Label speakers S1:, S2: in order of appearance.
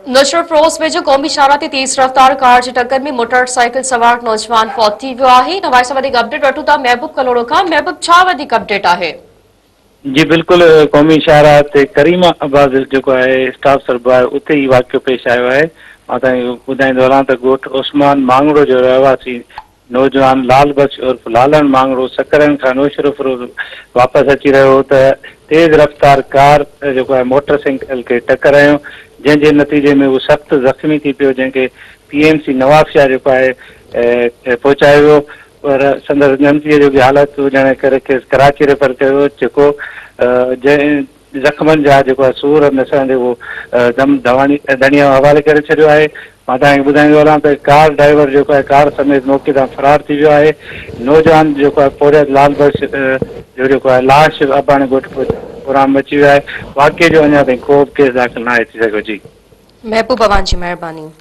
S1: نوشهروفيروز ويجهو قومي شاهراهه تي تيز رفتار ڪار جي ٽڪر ۾ موٽر سائيڪل سوار نوجوان فوت ٿي ويو آهي. ان حوالي سان وڌيڪ اپڊيٽ وٺون ٿا محبوب ڪلهوڙو کان. محبوب ڇا وڌيڪ اپڊيٽ آهي؟
S2: جي بلڪل قومي شاهراهه تي ڪريم آباد جيڪو آهي اسٽاپ سربو آهي اتي هي واقعو پيش آيو آهي. مان توهان کي ٻڌائيندو هلان ته ڳوٺ عثمان ماڱڙو جو رهواسي نوجوان لال بخش عرف لالڻ ماڱڙو سڪرنڊ کان نوشهروفيروز واپس اچي رهيو هو ته تيز رفتار ڪار جيڪو آهي موٽر سائيڪل کي ٽڪر هنيو جنهن جي نتيجي ۾ هو سخت زخمي ٿي پيو جنهن کي پي ايم سي نوابشاهه جيڪو آهي پهچايو ويو پر سندس ڳڻتيء جوڳي حالت هجڻ ڪري کيس ڪراچي ريفر ڪيو ويو جيڪو جنهن زخمن جا جيڪو آهي سور نه سهندي اهو دم ڌواڻي ڌڻيء حوالي ڪري ڇڏيو آهي. مان توهان کي ٻڌائيندو هلان ته ڪار ڊرائيور جيڪو آهي ڪار سميت موقعي تان فرار ٿي ويو آهي. نوجوان جيڪو آهي پورهيت لال بخش جو جيڪو آهي لاش اباڻي ڳوٺ پهچي ڪهرام مچي ويو آهي. واقعي جو اڃا تائين ڪو به ڪيس داخل ناهي ٿي سگهيو. جي.
S1: محبوب اوهان جي مهرباني.